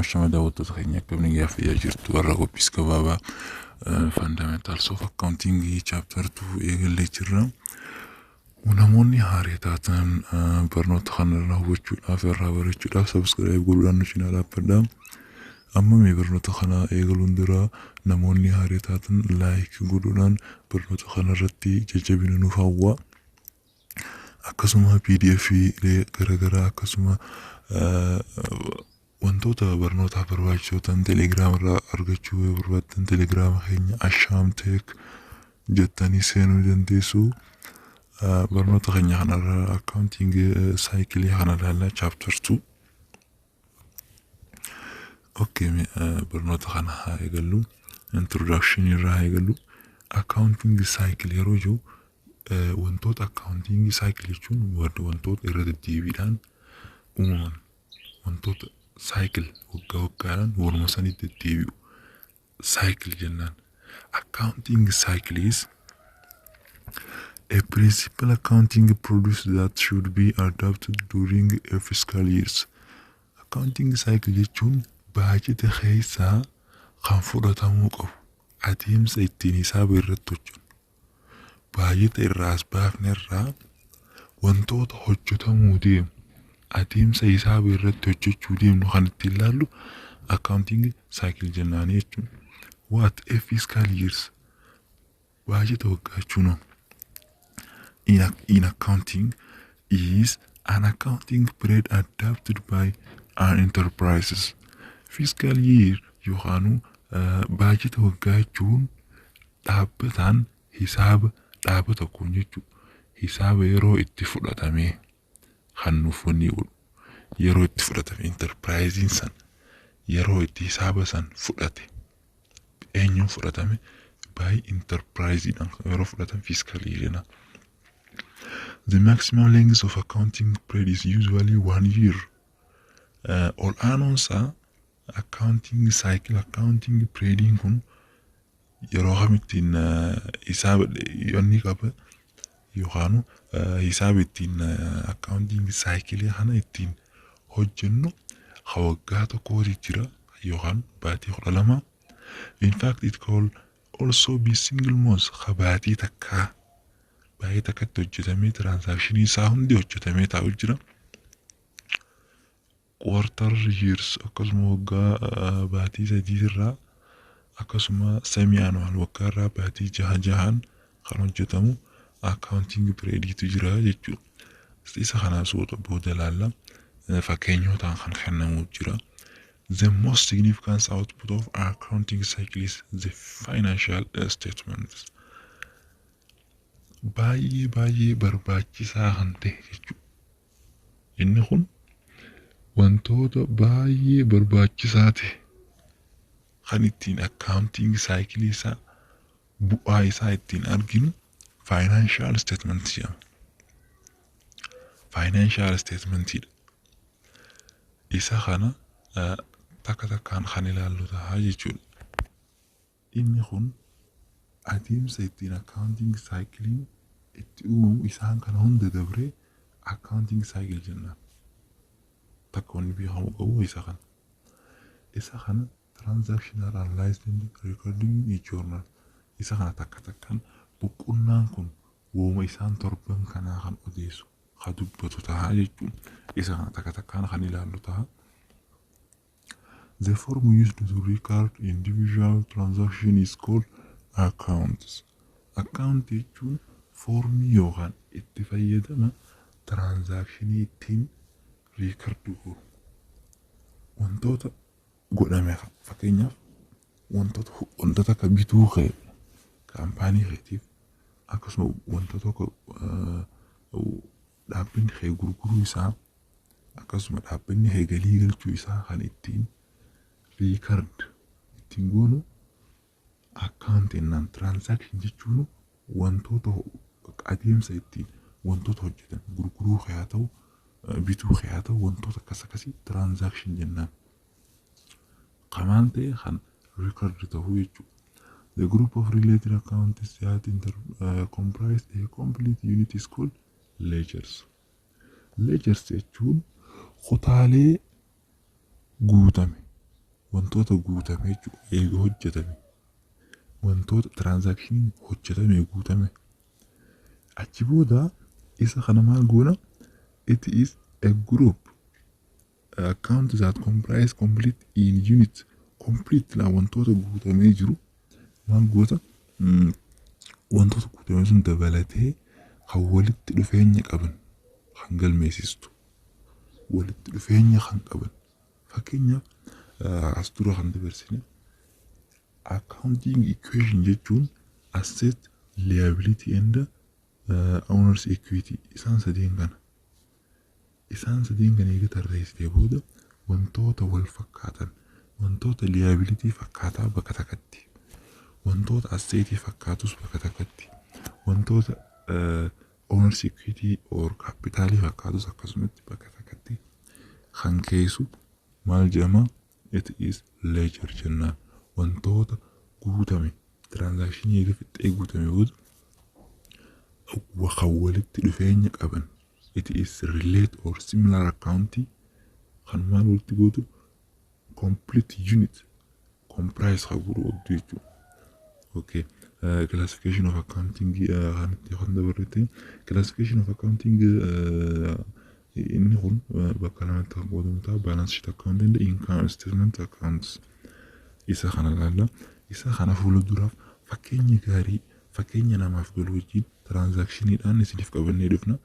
Ashama daawwattoota keenya, akkam gaaffii jirtu? Warra qophiis gabaabaa Fundamentals of Accounting chapter 2 eegallee jirra. Namoonni haaraa taatan barnoota kanarraa hubachuudhaaf, irraa barachuudhaaf subscribe godhuudhaan nu cinaa dhaabbadha. Amma mee barnoota kana eegaluun dura namoonni haaraa taatan like godhuudhaan barnoota kanarratti jajjabina nuuf hawwa. Akkasuma PDF garaagaraa, akkasuma wantoota barnootaaf barbaachisoo ta'an Telegiraama irraa argachuu yoo barbaaddan, Telegiraama keenya Ashaam Tech jettanii seenuu dandeessu. Barnoota keenya kanarraa accounting cycle kana ilaallaa, chapter 2. Okay, barnoota kana haa eegallu. Introduction irraa haa eegallu. Accounting cycle yeroo jiru, wantoota accounting cycle jechuun wantoota irra deddeebiidhaan uumaman, wantoota cycle waggaa waggaadhaan waluma sanitti deddeebi'u cycle jennaan. Accounting cycle is a principal accounting procedure that should be adopted during a fiscal years. Accounting cycle jechuun baajata keessaa kan fudhatamuu qabu, adeemsa ittiin hisaaba irratti hojjennu. Baajata irraa as baafne irraa wantoota hojjetamuu deemu, adeemsa hisaaba irratti hojjechuu deemnu kan ittiin ilaallu accounting cycle jennaanii jechuudha. What a fiscal years? Baajata waggaa jechuun in accounting is an accounting period adopted by an enterprises. Fiscal year yookaan baajata waggaa jechuun dhaabbataan hisaaba dhaaba tokkoon jechuudha. Hisaaba yeroo itti fudhatamee kan nuuf wanni godhu, yeroo itti fudhatame, enterpriseiin san yeroo itti hisaaba san fudhate. Eenyuun fudhatame? By enterpriseiidhaan yeroo fudhatan fiscal jenna. The maximum length of accounting period is usually one year. Ol aanoonsaa accounting cycle, accounting periodiin kun yeroo kamittiin hisaaba inni qaba yookaan hisaaba ittiin accounting cycle kana ittiin hojjennu waggaa tokkooti jira yookaan baatii 12. In fact, it could also be single month, baatii takkaa, baay'ee takkatti hojjetamee transactionii isaa hundi hojjetamee taa'u jira. Quarter years, akkasuma waggaa baatii 3 irraa, akkasuma semi annual, waggaa irraa baatii jaha jahaan kan hojjetamu accounting periodiitu jira jechuudha. Isa kanaas booda ilaalla. Fakkeenyotaan kan kennamu jira. The most significant output of accounting cycle is the financial statements. Baay'ee baay'ee barbaachisaa kan ta'e jechuudha. Inni kun wantoota baay'ee barbaachisaa ta'e kan ittiin accounting cycle isaa bu'aa isaa ittiin arginu financial statement jedhama. Financial statementidha. Isa kana takka takkaan kan ilaallu ta'a jechuudha. Inni kun adeemsa ittiin accounting cycleiin itti uumamu isaan kana hunda dabree accounting cycle jennaan. Takka wanni beekamuu qabu isa kana. Isa kana transactional analysis and recording in journal. Isa kana takka takkaan boqonnaan kun wooma isaan torban kanaa kan odeessu, kan dubbatu ta'a jechuudha. Isa kana takka takkaan kan ilaallu ta'a. The form used to record individual transaction is called accounts. Account jechuun foormii yookaan itti fayyadama transactionii ittiin record goonu. Wantoota godhame, fakkeenyaaf wantoota akka bituu kee kaampaanii keetiif, akkasuma wanta tokko dhaabbanni kee gurguruu isaa, akkasuma dhaabbanni kee galii galchuu isaa kan ittiin record ittiin goonu account jennaan. Transaction jechuun wantoota adeemsa ittiin wantoota hojjetan, gurguruu kee haa ta'u, bituu kee haa ta'u, wantoota akkas akkasii transaction jennaan. Kamaan ta'e kan record ta'uu jechuudha. The group of related accounts that comprise a complete unit is called ledgers. Ledgers jechuun kutaalee guutame. Wantoota guutame jechuudha, eega hojjetame, wantoota transactioniin hojjetame guutame. Achi booda isa kana maal goona? It is a group account that comprise complete in unit, complete la wantoota guutamee jiru. Maal goota? Wantoota guutame sun dabalatee kan walitti dhufeenya qaban kan galmeessistu, walitti dhufeenya kan qaban. Fakkeenyaaf, as dura kan dabarsine accounting equation jechuun asset, liability and owners equity, isaan sadeen kana. Isaan sadeen kana eega tarreessitee booda, wantoota wal fakkaatan, wantoota liability fakkaataa bakka takkatti, wantoota assetii fakkaatus bakka takkatti, wantoota owners equity or capitalii fakkaatus akkasumatti bakka takkatti kan keessu maal jedhama? It is ledger jennaan. Wantoota guutame, transactionii eega fixxee guutame booda kan walitti dhufeenya qaban. It is relate or similar account kan maal walitti gootu, complete unit comprise kan godhu qabdu jechuudha. Okay. Classification of accounting kan itti kan dabarrete, classification of accounting inni kun bakka lamatti kan qoodamu ta'a: balance sheet accounting and income statement accounts. Isa kana ilaalla. Isa kana fuula duraaf fakkeenya gaarii, fakkeenya namaaf galu wajjin transactioniidhaan isiniif qabannee dhufna.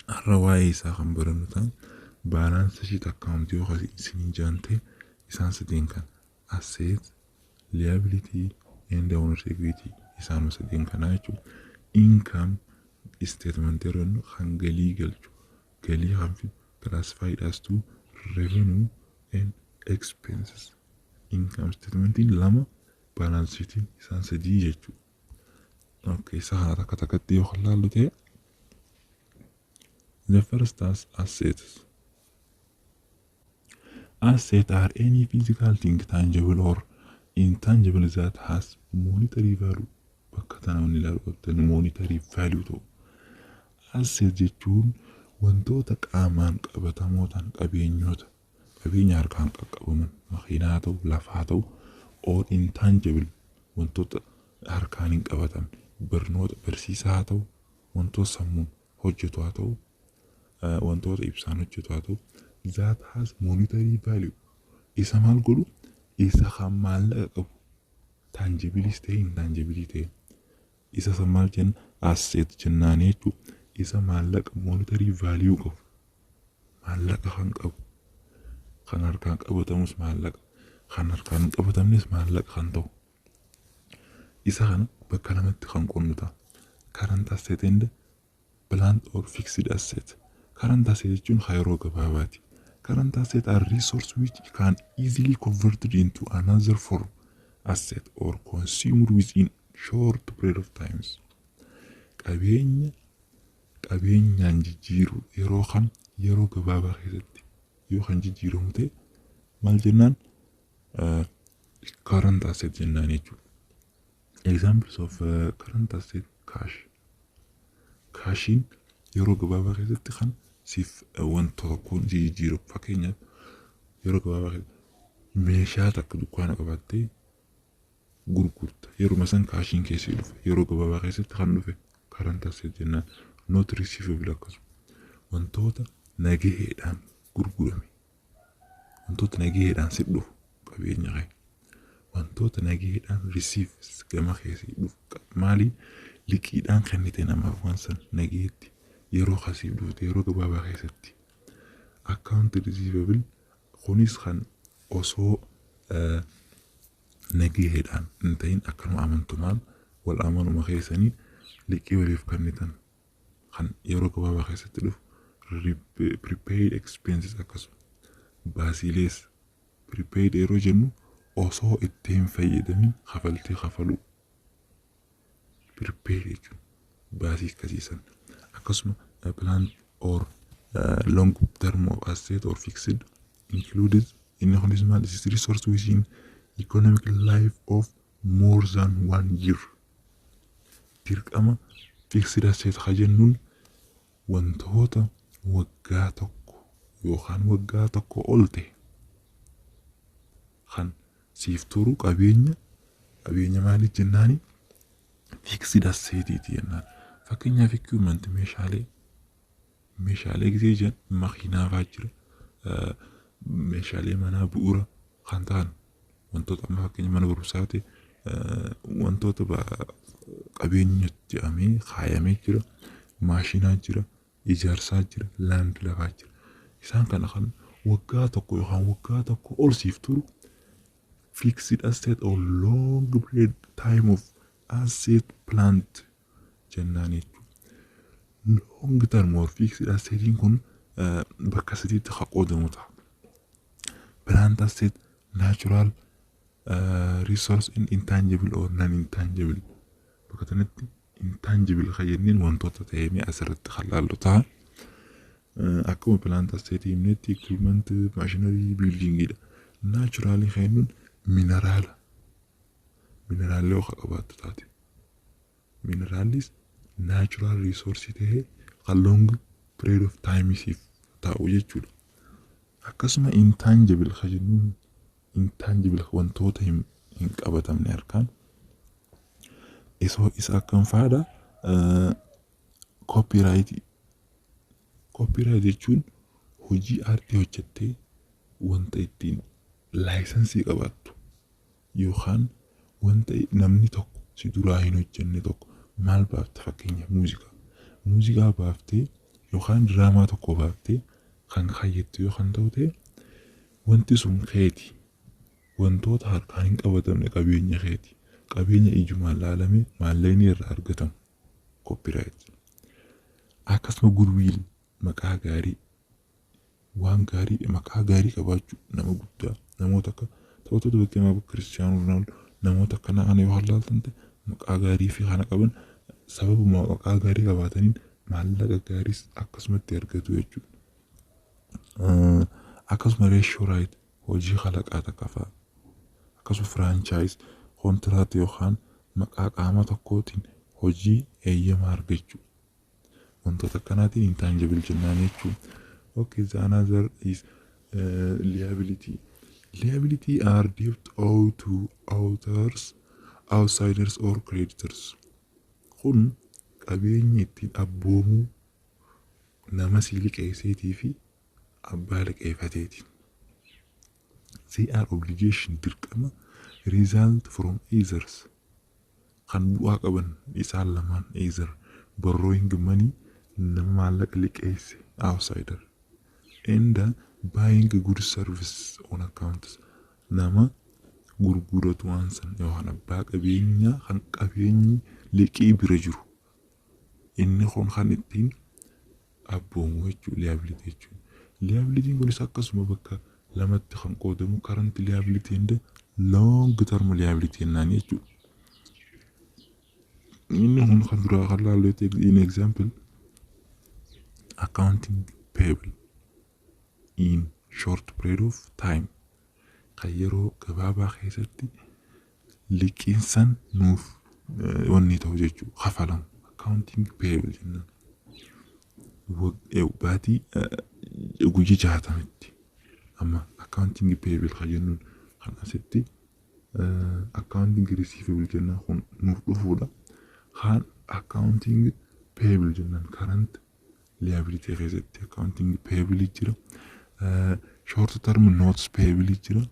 Har'a waa'ee isaa kan barannu ta'a. Balance sheet account yoo isiniin jaante, isaan sadeen kan asset, liability and owners equity, isaan sadeen kanaa jechuudha. Income statement yeroo jennu kan galii galchu, galii kan fidu, classified as to revenue and expenses. Income statementiin lama, balance sheetiin isaan sadii jechuudha. Okay, isa kana takka takkatti yoo kan laallu ta'e, the first as assets. Asset are any physical thing, tangible or intangible, that has monetary value. Bakka tana wanni ilaalu qabdan monetary value ta'u. Asset jechuun wantoota qaamaan qabatamoo ta'an, qabeenyota, qabeenya harkaan qaqqabaman, makiinaa haa ta'u, lafa haa ta'u, or intangible, wantoota harkaan hin qabatamne, barnoota barsiisaa haa ta'u, wantoota sammuun hojjetu haa ta'u, wantoota ibsaan hojjetu haa ta'u, that has monetary value. Isa maal godhu? Isa kan maallaqa qabu, tangibleis ta'e intangible ta'e, isa san maal jenna? Asset jennaan jechuudha. Isa maallaqa monetary value qabu, maallaqa kan qabu, kan harkaan qabatamus maallaqa, kan harkaan hin qabatamnes maallaqa kan ta'u. Isa kana bakka lamatti kan qonnu ta'a: current asset and plant or fixed asset. Current asset jechuun kan yeroo gabaabaati. Current asset are resource which can easily converted into another form asset or consumed within short period of times. Qabeenya qabeenyaan jijjiiru, yeroo kam? Yeroo gabaabaa keessatti yoo kan jijjiiramu ta'e maal jennaan? Current asset jennaan jechuudha. Examples of current asset: cash. Cashiin yeroo gabaabaa keessatti kan siif wanta tokkoon si jijjiiru. Fakkeenyaaf, yeroo gabaabaa keessatti meeshaa takka dukkaana qabaattee gurgurta. Yeruma san cashiin keessi dhufe, yeroo gabaabaa keessatti kan dhufe current asset jennaan. Note receivable akkasuma. Wantoota nagaheedhaan gurgurame. Wantoota nagaheedhaan si dhufu qabeenya kee. Wantoota nagaheedhaan receive gama keessi dhufu maali? Liqiidhaan kennite namaaf waan san nagaheetti yeroo kasiif dhufte, yeroo gabaabaa keessatti. Account receivable kunis kan osoo nagaheedhaan hin ta'in akkanuma amantumaan wal amanuma keessanii liqii waliif kennitan kan yeroo gabaabaa keessatti dhufu. Prepaid expenses akkasuma, baasiilees. Prepaid yeroo jennu osoo itti hin fayyadamin kafaltii kafaluu prepaid jechuun baasii akkasiisan. Akkasuma plant or long term of asset or fixed included, inni kunis maal is resource within economic life of more than one year. Dirqama fixed asset ka jennuun wantoota waggaa tokko yookaan waggaa tokko ol ta'e. Kan siif turu qabeenya maaliif jennaani? Fixed assetiiti jennaan. Fakkeenyaaf, equipment, meeshaalee gisee jiran, makiinaa fa'aa jira. Meeshaalee manaa bu'uura kan ta'an, wantoota amma fakkeenya mana barumsaa ta'e, wantoota qabeenya jedhamee kaayamee jira. Maashinaa jira, ijaarsaa jira, land, lafaa jira. Isaan kana kan waggaa tokko yookaan waggaa tokko ol siif turu fixed asset or long period time of asset, plant jennaan jechuudha. Long term or fixed assetiin kun bakka sadiitti kan qoodamu ta'a. Plant asset, natural resource and intangible or non intangible. Bakka kanatti intangible kan jenneen wantoota ta'ee asirratti kan laallu ta'a. Akkuma plant asset himnetti, equipment, machinery, buildingidha. Natural kan jennuun mineraala. Mineraalli yoo qabaattu taate. Mineraallis natural resource ta'ee kan long period of time siif taa'u jechuudha. Akkasuma intangible kan jennuun, intangible wantoota hin qabatamne harkaan isoo isa akkam fa'aadha? Copyright. Copyright jechuun hojii aartii hojjettee wanta ittiin licensii qabaattu yookaan wanta namni tokko si duraa hin hojjenne tokko maal baafte? Fakkeenya, muuziqaa. Muuziqaa baaftee yookaan diraamaa tokko baaftee kan kaayyattu yoo kan ta'u ta'e, wanti sun keeti. Wantoota harkaan hin qabatamne qabeenya keeti. Qabeenya ijumaan laalame maallaqni irraa argatamu copyright. Akkasuma goodwill, maqaa gaarii, waan gaarii, maqaa gaarii qabaachuu, nama guddaa, namoota akka taphattoota, fakkeenyaaf Kiristiyaanoo Roonaaldoo, namoota akkanaa kana yoo ilaaltan ta'e, maqaa gaarii fi kana qaban, sababuma maqaa gaarii qabaataniin maallaqa gaariis akkasumatti argatu jechuudha. Akkasuma ratio right, hojii kalaqaa takka fa'a. Akkasuma franchise contract yookaan maqaa qaama tokkootiin hojii eeyyama argachuu. Wantoota akkanaatiin intangible jennaan jechuudha. Okay, the another is liability. Liability are debt owed to others, outsiders or creditors. Kun qabeenya ittiin abboomuu nama sii liqeesseetii fi abbaa liqeeffateeti. They are obligation, dirqama, result from either, kan bu'aa qaban isaan lamaan, either borrowing money, nama maallaqa liqeesse, outsider, and buying good service on account, nama gurguratu waan san yookaan abbaa qabeenyaa kan qabeenyi liqii bira jiru. Inni kun kan ittiin abboomu jechuudha liability jechuudha. Liabilityn kunis akkasuma bakka lamatti kan qoodamu, current liability and long term liability jennaan jechuudha. Inni kun kan duraa kan laallu, in example, accounting payable in short period of time, kan yeroo gabaabaa keessatti liqiinsan nuuf wanni ta'u jechuudha, kafalamu accounting payable jennaan. Baatii guyyaa 60tti amma accounting payable kan jennuun kan asitti accounting receivable jennaan kun nuuf dhufuudha. Kaan accounting payable jennaan current liability keessatti accounting payable jira. Short term notes payable jira.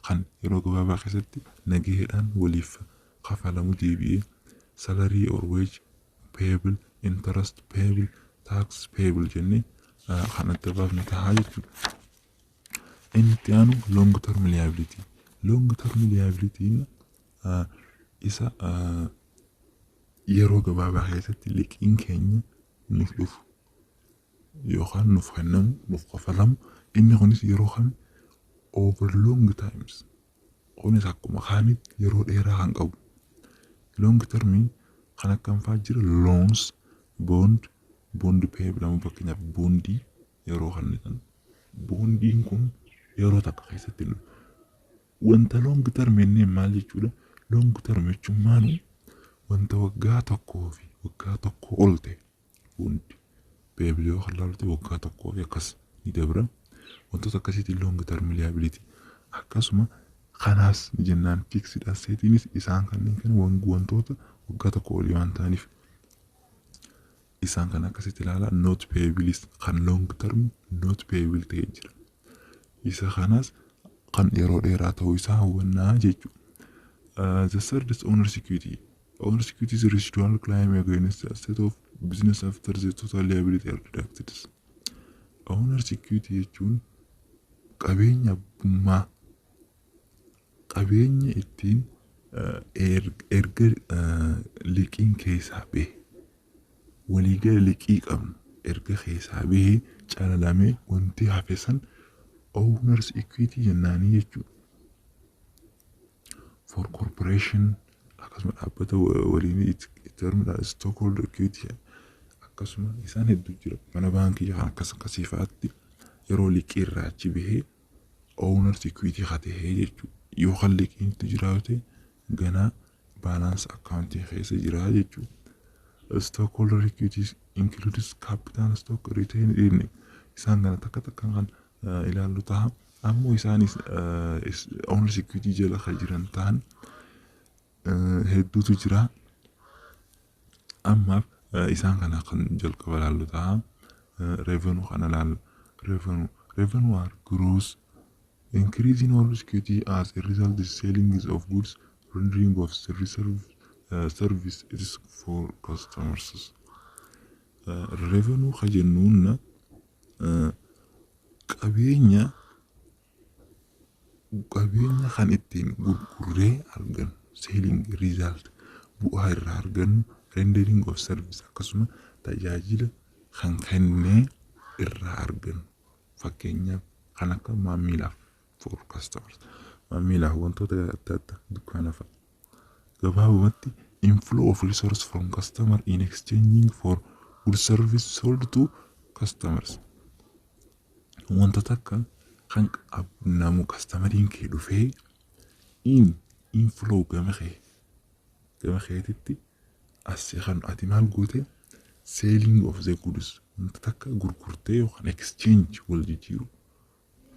Kan yeroo gabaabaa keessatti nagaheedhaan waliif kafalamu deebi'ee, salary or wage payable, interest payable, tax payable jennee kan adda baafnu tahaa jechuudha. Inni itti aanu long term liability. Long term liability isa yeroo gabaabaa keessatti liqiin keenya nuuf dhufu yookaan nuuf kennamu, nuuf kafalamu. Inni kunis yeroo kami? Over long times. Kunis akkuma kaanitti yeroo dheeraa kan qabu. Long term kan akkam fa'aa jira? Loans, bond, bond payable. Amma fakkeenyaaf bondii yeroo kennitan, bondiin kun yeroo takka keessatti hin dhufu. Wanta long term jenneen maal jechuudha? Long term jechuun maalu? Wanta waggaa tokkoo fi waggaa tokkoo ol ta'e. Bond payable yoo kan laalu ta'e, waggaa tokkoo fi akkas ni dabra. Wantoota akkasiitiin long term liability. Akkasuma Kanaas jennaan fixed assetiinis isaan kanneen kan wantoota waggaa 1 olii waan ta'aniif isaan kan akkasitti ilaala. Note payableis kan long term note payable ta'ee jira. Isa kanaas kan yeroo dheeraa ta'uu isaa hubannaa jechuudha. The third is owner's equity. Owner's equity is residual claim against the asset of business after the total liability are deducted. Owner's equity jechuun qabeenya abbummaa, qabeenya ittiin erga liqiin keessaa bahe, waliigala liqii qabnu erga keessaa bahee calalamee wanti hafe san owner's equity jennaanii jechuudha. For corporation, akkasuma dhaabbata waliin termidha, stockholder equity, akkasuma isaan hedduu jira, mana baankii kan akkas akkasii fa'aatti yeroo liqii irraa achi bahee owner's equity hatahee jechuudha. Yoo kan liqiin itti jiraate ganaa balance accountii keessa jira jechuudha. Stockholder equity includes capital stock, retained earning. Isaan kana takka takka kan ilaallu ta'a. Ammoo isaanis owner's equity jala kan jiran ta'an hedduutu jira. Ammaaf isaan kana kan jalqaba ilaallu ta'a. Revenue kana ilaallu. Revenue are gross increase in owner's equity as a result of selling of goods, rendering of service, service it is for customers. Revenue ka jennuun qabeenya kan ittiin gurgurree argannu, selling result, bu'aa irraa argannu, rendering of service, akkasuma tajaajila kan kennee irraa argannu, fakkeenyaaf kan akka maamilaaf, for customers, maamilaaf wantoota adda addaa, dukkaana fa'a. Gabaabumatti inflow of resource from customer in exchanging for good service sold to customers. Wanta takka kan namu customeriin kee dhufee in inflow gama keetitti as kan ati maal goote, selling of the goods, wanta takka gurgurtee yookaan exchange, wal jijjiiru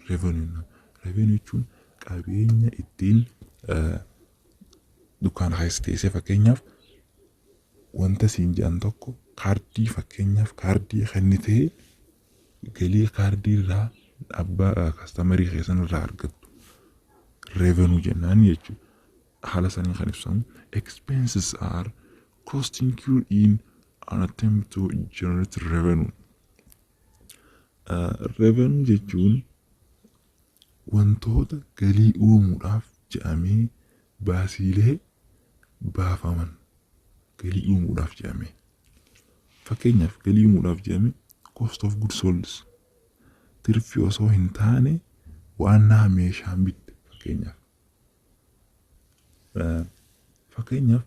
revenue. Revenue jechuun qabeenya ittiin dukkaana keessa teessee, fakkeenyaaf wanta siin jedhan tokko, kaardii, fakkeenyaaf kaardii kennitee galii kaardii irraa abbaa customerii keessan irraa argattu revenue jennaan jechuudha. Haala saniin kan ibsamu. Expenses are cost incurred in an attempt to generate revenue. Revenue jechuun wantoota galii uumuudhaaf jedhamee baasiilee baafaman, galii uumuudhaaf jedhamee. Fakkeenyaaf galii uumuudhaaf jedhamee cost of goods sold, tirfii osoo hin taane waan naa meeshaan bitte, fakkeenyaaf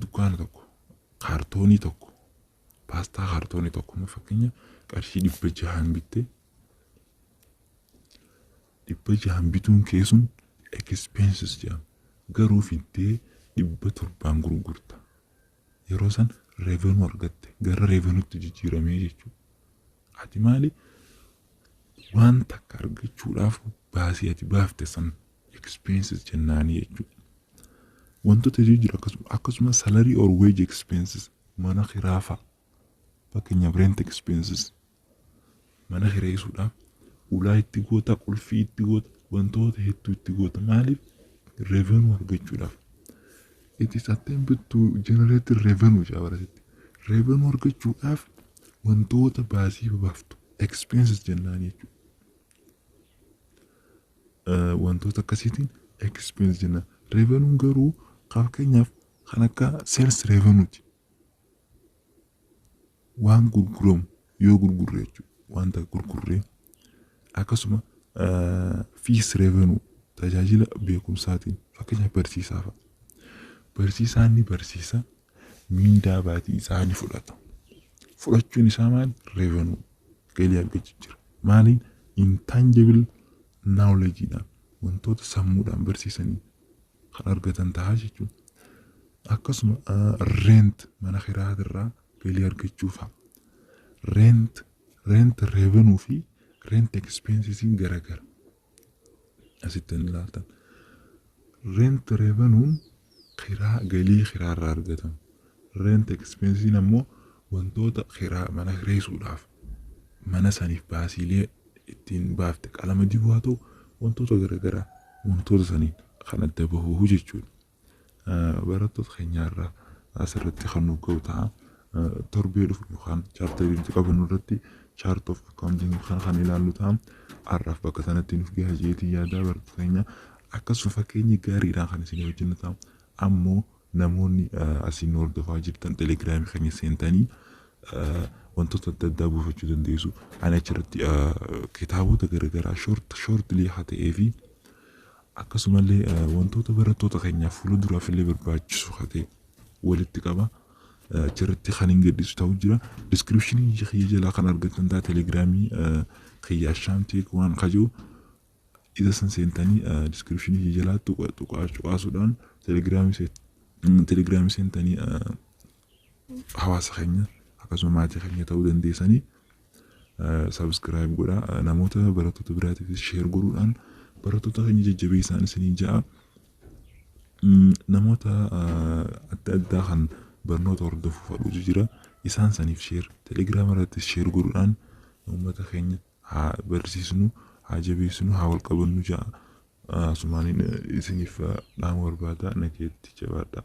dukkaana tokko, kaartoonii tokko, paastaa kaartoonii tokko fakkeenyaaf qarshii 600n bitte, 600n bituun keessun expenses jedhama. Garuu fiddee 700n gurgurta. Yeroo san revenue argatte, gara revenuetti jijjiiramee jechuudha. Ati maali, waan takka argachuudhaaf baasii ati baafte san expenses jennaanii jechuudha. Wantoota jijjiiru akkasuma salary or wage expenses, mana kiraa fa'a. Fakkeenyaaf rent expenses, mana kireessuudhaaf ulaa itti goota, qulfii itti goota, wantoota hedduu itti goota. Maaliif? Revenue argachuudhaaf. It is attempt to generate revenue jedha barasitti. Revenue argachuudhaaf wantoota baasii baaftu expenses jennaan jechuudha. Wantoota akkasiitiin expense jenna. Revenue garuu fakkeenyaaf kan akka sales revenueti. Waan gurguramu yoo gurgurre jechuudha. Wanta gurgurree, akkasuma fees revenue, tajaajila beekumsaatiin, fakkeenyaaf barsiisaa fa'a. Barsiisaan ni barsiisa, miindaa baatii isaa ni fudhata. Fudhachuun isaa maal? Revenue, galii argachuu jira. Maaliin? Intangible knowledgeedhaan, wantoota sammuudhaan barsiisanii kan argatan ta'a jechuudha. Akkasuma rent, mana kiraatirraa galii argachuu fa'a. Rent revenue fi rent expensesiin garagara. Asitti hin ilaaltan. Rent revenuun kiraa, galii kiraarraa argatamu. Rent expensiin ammoo wantoota kiraa mana kireessuudhaaf mana saniif baasiilee ittiin baafte, qalama dibuu haa ta'u, wantoota garaagaraa, wantoota saniin kan adda bahu jechuudha. Barattoota keenyaarraa asirratti kan nuuf ga'u ta'a. Torbee dhufu yookaan chapterii nuti qabannu irratti chart of accounting kan ilaallu ta'a. Har'aaf bakka sanatti nuuf gahaa jeetii yaadaa, barattoota keenya. Akkasuma fakkeenya gaariidhaan kan isin hojjennu ta'a. Ammoo namoonni asiin hordofaa jirtan Telegramii keenya seentanii wantoota adda addaa buufachuu dandeessu. Ani achirratti kitaabota garaagaraa short shortly haa ta'ee fi akkasumallee wantoota barattoota keenyaaf fuulduraaf illee barbaachisu haa ta'e walitti qaba. Achirratti kan hin gadhiisu ta'uu jira. Descriptionii kiyya jalaa kan argattan ta'a, Telegramii kiyya Ashaamteek waan kajuu isa san seentanii descriptionii kiyya jalaa tuqaasuudhaan Telegramii seentanii hawaasa keenya akkasuma maatii keenya ta'uu dandeessanii. Subscribe godhaa, namoota barattoota biraatiifis share godhuudhaan barattoota keenya jajjabeessaan isinii ja'a. Namoota adda addaa kan barnoota hordofuu fedhutu jira. Isaan saniif share, Telegrama irrattis share godhuudhaan uummata keenya haa barsiisnu, haa jabeessinu, haa wal qabannu ja'a. Asumaaniin isiniif dhaamuu barbaada, nageetti jabaadha.